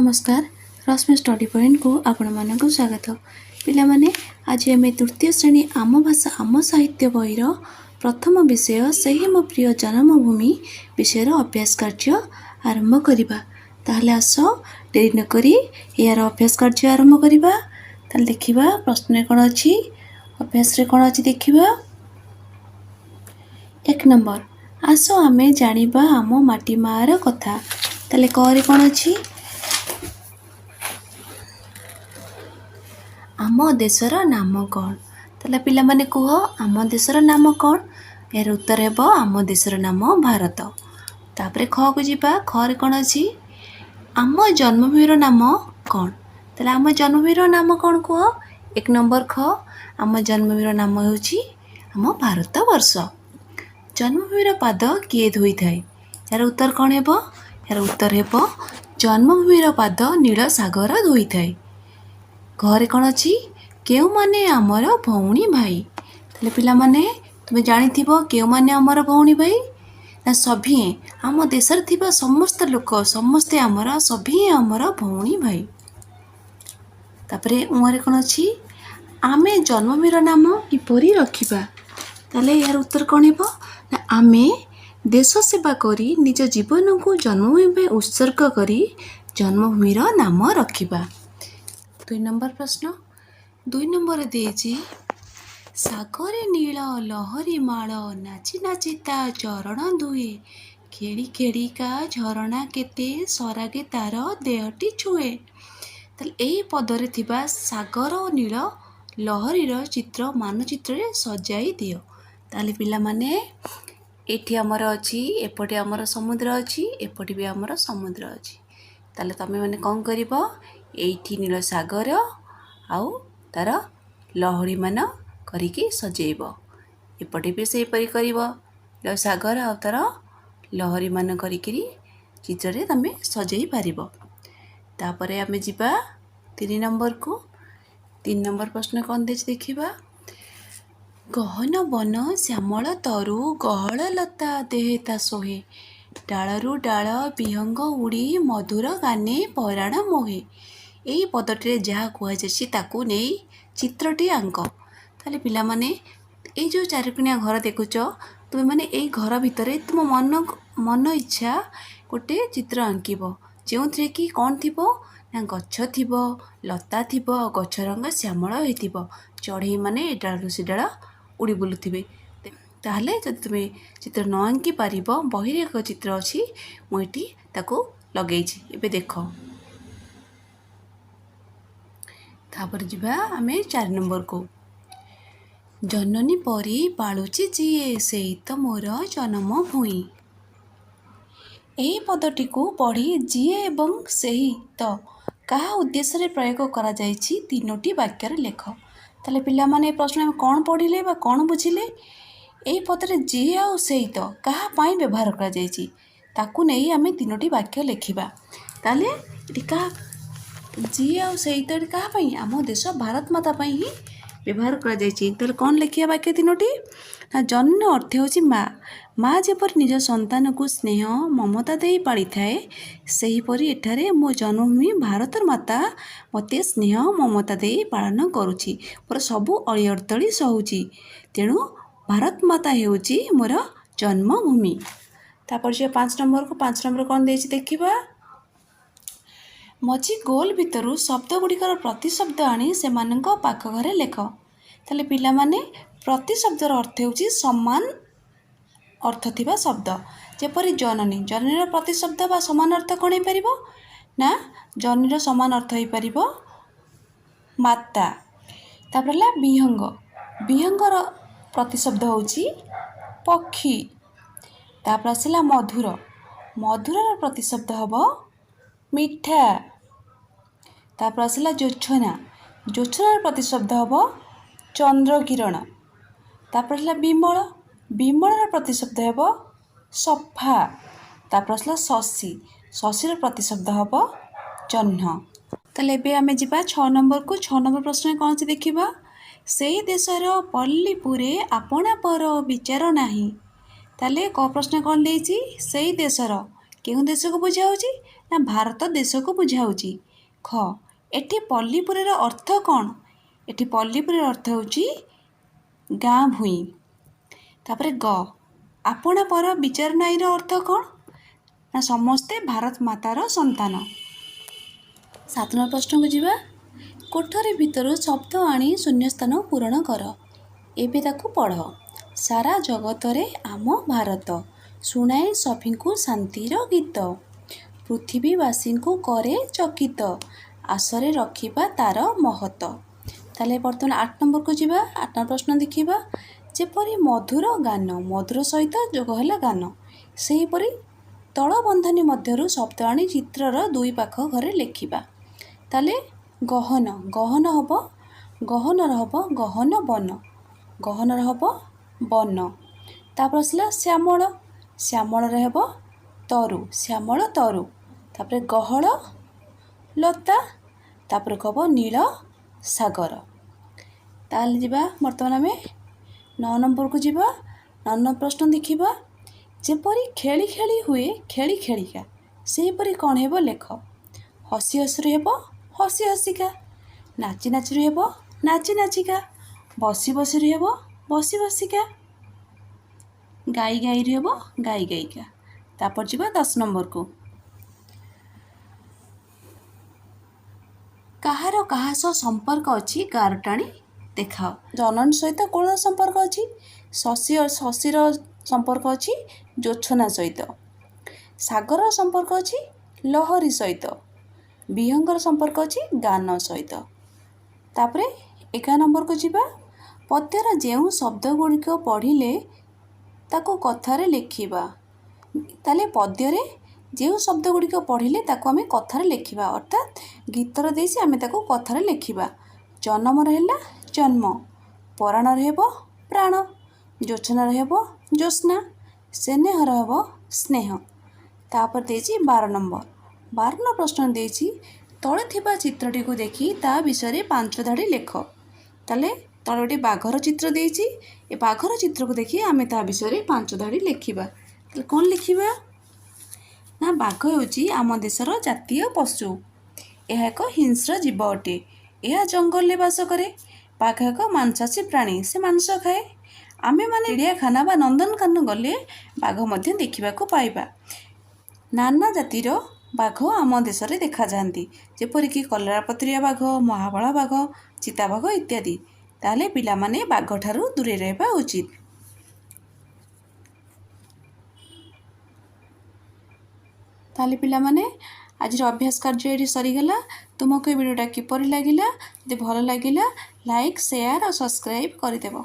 ନମସ୍କାର, ରଶ୍ମି ଷ୍ଟଡି ପଏଣ୍ଟକୁ ଆପଣମାନଙ୍କୁ ସ୍ୱାଗତ। ପିଲାମାନେ, ଆଜି ଆମେ ତୃତୀୟ ଶ୍ରେଣୀ ଆମ ଭାଷା ଆମ ସାହିତ୍ୟ ବହିର ପ୍ରଥମ ବିଷୟ ସେହି ମୋ ପ୍ରିୟ ଜନ୍ମଭୂମି ବିଷୟର ଅଭ୍ୟାସ କାର୍ଯ୍ୟ ଆରମ୍ଭ କରିବା। ତାହେଲେ ଆସ, ଡେରି ନକରି ଏହାର ଅଭ୍ୟାସ କାର୍ଯ୍ୟ ଆରମ୍ଭ କରିବା। ତାହେଲେ ଦେଖିବା ପ୍ରଶ୍ନରେ କ'ଣ ଅଛି, ଅଭ୍ୟାସରେ କ'ଣ ଅଛି ଦେଖିବା। 1 ନମ୍ବର, ଆସ ଆମେ ଜାଣିବା ଆମ ମାଟି ମାଆର କଥା। ତାହେଲେ କରେ କ'ଣ ଅଛି? ଆମ ଦେଶର ନାମ କ'ଣ? ତାହେଲେ ପିଲାମାନେ କୁହ, ଆମ ଦେଶର ନାମ କ'ଣ? ଏହାର ଉତ୍ତର ହେବ ଆମ ଦେଶର ନାମ ଭାରତ। ତାପରେ ଖକୁ ଯିବା। ଖରେ କ'ଣ ଅଛି? ଆମ ଜନ୍ମଭୂମିର ନାମ କ'ଣ? ତାହେଲେ ଆମ ଜନ୍ମଭୂମିର ନାମ କ'ଣ କୁହ? 1 ନମ୍ବର ଖ, ଆମ ଜନ୍ମଭୂମିର ନାମ ହେଉଛି ଆମ ଭାରତବର୍ଷ। ଜନ୍ମଭୂମିର ପାଦ କିଏ ଧୋଇଥାଏ? ଏହାର ଉତ୍ତର କ'ଣ ହେବ? ଏହାର ଉତ୍ତର ହେବ ଜନ୍ମଭୂମିର ପାଦ ନୀଳ ସାଗର ଧୋଇଥାଏ। ଘରେ କ'ଣ ଅଛି? କେଉଁମାନେ ଆମର ଭଉଣୀ ଭାଇ? ତାହେଲେ ପିଲାମାନେ, ତୁମେ ଜାଣିଥିବ କେଉଁମାନେ ଆମର ଭଉଣୀ ଭାଇ? ନା ସଭିଏଁ, ଆମ ଦେଶରେ ଥିବା ସମସ୍ତ ଲୋକ ସମସ୍ତେ ଆମର ସଭିଏଁ ଆମର ଭଉଣୀ ଭାଇ। ତାପରେ ଉଆଁରେ କ'ଣ ଅଛି? ଆମେ ଜନ୍ମଭୂମିର ନାମ କିପରି ରଖିବା? ତାହେଲେ ଏହାର ଉତ୍ତର କ'ଣ ହେବ? ନା ଆମେ ଦେଶ ସେବା କରି ନିଜ ଜୀବନକୁ ଜନ୍ମଭୂମି ପାଇଁ ଉତ୍ସର୍ଗ କରି ଜନ୍ମଭୂମିର ନାମ ରଖିବା। 2 ନମ୍ବର ପ୍ରଶ୍ନ, 2 ନମ୍ବର ଦେଇଛି, ସାଗରେ ନୀଳ ଲହରୀ ମାଳ ନାଚି ନାଚି ତା ଚରଣ ଧୁଏ, ଖେଳି ଖେଳିକା ଝରଣା କେତେ ସରାଗେ ତାର ଦେହଟି ଛୁଏଁ। ତାହେଲେ ଏହି ପଦରେ ଥିବା ସାଗର ଓ ନୀଳ ଲହରୀର ଚିତ୍ର ମାନଚିତ୍ରରେ ସଜାଇ ଦିଅ। ତାହେଲେ ପିଲାମାନେ, ଏଠି ଆମର ଅଛି, ଏପଟେ ଆମର ସମୁଦ୍ର ଅଛି, ଏପଟେ ବି ଆମର ସମୁଦ୍ର ଅଛି। ତାହେଲେ ତମେମାନେ କ'ଣ କରିବ? ଏଇଠି ନୀଳ ସାଗର ଆଉ ତାର ଲହରୀମାନ କରିକି ସଜେଇବ। ଏପଟେ ବି ସେହିପରି କରିବ, ନୀଳ ସାଗର ଆଉ ତାର ଲହରୀମାନ କରିକିରି ଚିତ୍ରରେ ତମେ ସଜେଇ ପାରିବ। ତାପରେ ଆମେ ଯିବା 3 ନମ୍ବରକୁ। 3 ନମ୍ବର ପ୍ରଶ୍ନ କ'ଣ ଦେଇଛି ଦେଖିବା। ଗହନ ବନ ଶ୍ୟାମଳ ତରୁ ଗହଳ ଲତା ଦେହେ ତା ଶୋହେ, ଡାଳରୁ ଡାଳ ବିହଙ୍ଗ ଉଡ଼ି ମଧୁର ଗାନେ ପରାଣ ମୋହେ। ଏହି ପଦଟିରେ ଯାହା କୁହାଯାଇଛି ତାକୁ ନେଇ ଚିତ୍ରଟି ଆଙ୍କ। ତାହେଲେ ପିଲାମାନେ, ଏଇ ଯେଉଁ ଚାରିକୋଣିଆ ଘର ଦେଖୁଛ ତୁମେମାନେ, ଏଇ ଘର ଭିତରେ ତୁମ ମନ ଇଚ୍ଛା ଗୋଟେ ଚିତ୍ର ଆଙ୍କିବ, ଯେଉଁଥିରେ କି କ'ଣ ଥିବ ନା ଗଛ ଥିବ, ଲତା ଥିବ, ଗଛ ରଙ୍ଗ ଶ୍ୟାମଳ ହେଇଥିବ, ଚଢ଼େଇମାନେ ଏ ଡାଳରୁ ସେ ଡାଳ ଉଡ଼ି ବୁଲୁଥିବେ। ତାହେଲେ ଯଦି ତୁମେ ଚିତ୍ର ନ ଆଙ୍କି ପାରିବ, ବହିରେ ଏକ ଚିତ୍ର ଅଛି, ମୁଁ ଏଠି ତାକୁ ଲଗେଇଛି, ଏବେ ଦେଖ। ତାପରେ ଯିବା ଆମେ 4 ନମ୍ବରକୁ। ଜନନୀ ପରି ପାଳୁଛି ଯିଏ ସେଇ ତ ମୋର ଜନମ ଭୂଇଁ। ଏହି ପଦଟିକୁ ପଢ଼ି ଯିଏ ଏବଂ ସେହି ତ କାହା ଉଦ୍ଦେଶ୍ୟରେ ପ୍ରୟୋଗ କରାଯାଇଛି 3ଟି ବାକ୍ୟରେ ଲେଖ। ତାହେଲେ ପିଲାମାନେ, ଏ ପ୍ରଶ୍ନ ଆମେ କ'ଣ ପଢ଼ିଲେ ବା କ'ଣ ବୁଝିଲେ? ଏହି ପଦରେ ଯିଏ ଆଉ ସେଇ ତ କାହା ପାଇଁ ବ୍ୟବହାର କରାଯାଇଛି ତାକୁ ନେଇ ଆମେ 3ଟି ବାକ୍ୟ ଲେଖିବା। ତାହେଲେ ଏଠି କାହା ଯିଏ ଆଉ ସେଇ ତ ଏଠି କାହା ପାଇଁ? ଆମ ଦେଶ ଭାରତ ମାତା ପାଇଁ ହିଁ ବ୍ୟବହାର କରାଯାଇଛି। ତାହେଲେ କ'ଣ ଲେଖିବା ବାକ୍ୟ 3ଟି? ନା ଜନନୀ ଅର୍ଥ ହେଉଛି ମା। ମା ଯେପରି ନିଜ ସନ୍ତାନକୁ ସ୍ନେହ ମମତା ଦେଇ ପାଳିଥାଏ, ସେହିପରି ଏଠାରେ ମୋ ଜନ୍ମଭୂମି ଭାରତର ମାତା ମୋତେ ସ୍ନେହ ମମତା ଦେଇ ପାଳନ କରୁଛି, ମୋର ସବୁ ଅଳି ଅର୍ଦ୍ଦଳି ସହୁଛି। ତେଣୁ ଭାରତ ମାତା ହେଉଛି ମୋର ଜନ୍ମଭୂମି। ତାପରେ ଯିବା 5 ନମ୍ବରକୁ। 5 ନମ୍ବର କ'ଣ ଦେଇଛି ଦେଖିବା। ମଝି ଗୋଲ ଭିତରୁ ଶବ୍ଦ ଗୁଡ଼ିକର ପ୍ରତିଶବ୍ଦ ଆଣି ସେମାନଙ୍କ ପାଖ ଘରେ ଲେଖ। ତାହେଲେ ପିଲାମାନେ, ପ୍ରତିଶବ୍ଦର ଅର୍ଥ ହେଉଛି ସମାନ ଅର୍ଥ ଥିବା ଶବ୍ଦ। ଯେପରି ଜନନୀ, ଜନନୀର ପ୍ରତିଶବ୍ଦ ବା ସମାନ ଅର୍ଥ କ'ଣ ହେଇପାରିବ? ନା ଜନନୀର ସମାନ ଅର୍ଥ ହେଇପାରିବ ମାତା। ତାପରେ ହେଲା ବିହଙ୍ଗ, ବିହଙ୍ଗର ପ୍ରତିଶବ୍ଦ ହେଉଛି ପକ୍ଷୀ। ତାପରେ ଆସିଲା ମଧୁର, ମଧୁରର ପ୍ରତିଶବ୍ଦ ହେବ ମିଠା। ତାପରେ ଆସିଲା ଜୋଛନା, ଜୋଛନାର ପ୍ରତିଶବ୍ଦ ହେବ ଚନ୍ଦ୍ରକିରଣ। ତାପରେ ଆସିଲା ବିମଳ, ବିମଳର ପ୍ରତିଶବ୍ଦ ହେବ ସଫା। ତାପରେ ଆସିଲା ଶଶୀ, ଶଶୀର ପ୍ରତିଶବ୍ଦ ହେବ ଜହ୍ନ। ତାହେଲେ ଏବେ ଆମେ ଯିବା 6 ନମ୍ବରକୁ। 6 ନମ୍ବର ପ୍ରଶ୍ନରେ କ'ଣ ଅଛି ଦେଖିବା। ସେଇ ଦେଶର ପଲ୍ଲୀପୁରେ ଆପଣା ପର ବିଚାର ନାହିଁ। ତାହେଲେ କ ପ୍ରଶ୍ନ କ'ଣ ଦେଇଛି? ସେଇ ଦେଶର କେଉଁ ଦେଶକୁ ବୁଝାଉଛି ନା ଭାରତ ଦେଶକୁ ବୁଝାଉଛି। ଖ, ଏଠି ପଲ୍ଲୀପୁରୀର ଅର୍ଥ କ'ଣ? ଏଠି ପଲ୍ଲୀପୁରୀର ଅର୍ଥ ହେଉଛି ଗାଁ ଭୂଇଁ। ତାପରେ ଗ, ଆପଣା ପର ବିଚାର ନାଇଁର ଅର୍ଥ କ'ଣ? ନା ସମସ୍ତେ ଭାରତ ମାତାର ସନ୍ତାନ। 7 ନମ୍ବର ପ୍ରଶ୍ନକୁ ଯିବା। କୋଠରୀ ଭିତରୁ ଶବ୍ଦ ଆଣି ଶୂନ୍ୟସ୍ଥାନ ପୂରଣ କର। ଏବେ ତାକୁ ପଢ଼। ସାରା ଜଗତରେ ଆମ ଭାରତ ଶୁଣାଏ ସଭିଙ୍କୁ ଶାନ୍ତିର ଗୀତ, ପୃଥିବୀବାସୀଙ୍କୁ କରେ ଚକିତ, ଆଶରେ ରଖିବା ତାର ମହତ। ତାହେଲେ ବର୍ତ୍ତମାନ 8 ନମ୍ବରକୁ ଯିବା। 8 ନମ୍ବର ପ୍ରଶ୍ନ ଦେଖିବା। ଯେପରି ମଧୁର ଗାନ, ମଧୁର ସହିତ ଯୋଗ ହେଲା ଗାନ, ସେହିପରି ତଳ ବନ୍ଧନୀ ମଧ୍ୟରୁ ଶବ୍ଦ ଆଣି ଚିତ୍ରର ଦୁଇ ପାଖ ଘରେ ଲେଖିବା। ତାହେଲେ ଗହନ, ଗହନ ହେବ, ଗହନର ହେବ ଗହନ ବନ, ଗହନର ହେବ ବନ। ତାପରେ ଆସିଲା ଶ୍ୟାମଳ, ଶ୍ୟାମଳରେ ହେବ ତରୁ, ଶ୍ୟାମଳ ତରୁ। ତାପରେ ଗହଳ ଲତା, ତାପରେ ହେବ ନୀଳ ସାଗର। ତାହେଲେ ଯିବା ବର୍ତ୍ତମାନ ଆମେ 9 ନମ୍ବରକୁ ଯିବା। 9 ନମ୍ବର ପ୍ରଶ୍ନ ଦେଖିବା। ଯେପରି ଖେଳି ଖେଳି ହୁଏ ଖେଳି ଖେଳିକା, ସେହିପରି କ'ଣ ହେବ ଲେଖ। ହସି ହସିରୁ ହେବ ହସି ହସିକା, ନାଚି ନାଚିରୁ ହେବ ନାଚି ନାଚିକା, ବସି ବସିରୁ ହେବ ବସି ବସିକା, ଗାଇ ଗାଇରୁ ହେବ ଗାଇ ଗାଇକା। ତାପରେ ଯିବା 10 ନମ୍ବରକୁ। କାହାର କାହା ସହ ସମ୍ପର୍କ ଅଛି ଗାର ଟାଣି ଦେଖାଅ। ଜନନୀ ସହିତ କୋଳର ସମ୍ପର୍କ ଅଛି, ଶଶୀର ସମ୍ପର୍କ ଅଛି ଜୋଛନା ସହିତ, ସାଗରର ସମ୍ପର୍କ ଅଛି ଲହରୀ ସହିତ, ବିହଙ୍ଗର ସମ୍ପର୍କ ଅଛି ଗାନ ସହିତ। ତାପରେ 11 ନମ୍ବରକୁ ଯିବା। ପଦ୍ୟର ଯେଉଁ ଶବ୍ଦ ଗୁଡ଼ିକ ପଢ଼ିଲେ ତାକୁ କଥାରେ ଲେଖିବା। ତାହେଲେ ପଦ୍ୟରେ ଯେଉଁ ଶବ୍ଦ ଗୁଡ଼ିକ ପଢ଼ିଲେ ତାକୁ ଆମେ କଥାରେ ଲେଖିବା, ଅର୍ଥାତ୍ ଗୀତର ଦେଇଛି ଆମେ ତାକୁ କଥାରେ ଲେଖିବା। ଜନମର ହେଲା ଜନ୍ମ, ପରାଣର ହେବ ପ୍ରାଣ, ଜୋଛନାର ହେବ ଜ୍ୟୋତ୍ସ୍ନା, ସ୍ନେହର ହେବ ସ୍ନେହ। ତାପରେ ଦେଇଛି 12 ନମ୍ବର। 12 ନମ୍ବର ପ୍ରଶ୍ନ ଦେଇଛି ତଳେ ଥିବା ଚିତ୍ରଟିକୁ ଦେଖି ତା ବିଷୟରେ 5 ଧାଡ଼ି ଲେଖ। ତାହେଲେ ତଳେ ଗୋଟେ ବାଘର ଚିତ୍ର ଦେଇଛି, ଏ ବାଘର ଚିତ୍ରକୁ ଦେଖି ଆମେ ତା ବିଷୟରେ 5 ଧାଡ଼ି ଲେଖିବା। ତାହେଲେ କ'ଣ ଲେଖିବା ନା ବାଘ ହେଉଛି ଆମ ଦେଶର ଜାତୀୟ ପଶୁ। ଏହା ଏକ ହିଂସ୍ର ଜୀବ ଅଟେ। ଏହା ଜଙ୍ଗଲରେ ବାସ କରେ। ବାଘ ଏକ ମାଂସାଶୀ ପ୍ରାଣୀ, ସେ ମାଂସ ଖାଏ। ଆମେମାନେ ଚିଡ଼ିଆଖାନା ବା ନନ୍ଦନକାନନ ଗଲେ ବାଘ ମଧ୍ୟ ଦେଖିବାକୁ ପାଇବା। ନାନା ଜାତିର ବାଘ ଆମ ଦେଶରେ ଦେଖାଯାଆନ୍ତି, ଯେପରିକି କଲରାପତରିଆ ବାଘ, ମହାବଳ ବାଘ, ଚିତାବାଘ ଇତ୍ୟାଦି। ତାହେଲେ ପିଲାମାନେ ବାଘଠାରୁ ଦୂରେଇ ରହିବା ଉଚିତ। ତାହେଲେ ପିଲାମାନେ ଆଜିର ଅଭ୍ୟାସ କାର୍ଯ୍ୟ ଏଇଠି ସରିଗଲା। ତୁମକୁ ଏ ଭିଡ଼ିଓଟା କିପରି ଲାଗିଲା? ଯଦି ଭଲ ଲାଗିଲା ଲାଇକ୍, ସେୟାର ଆଉ ସବସ୍କ୍ରାଇବ୍ କରିଦେବ।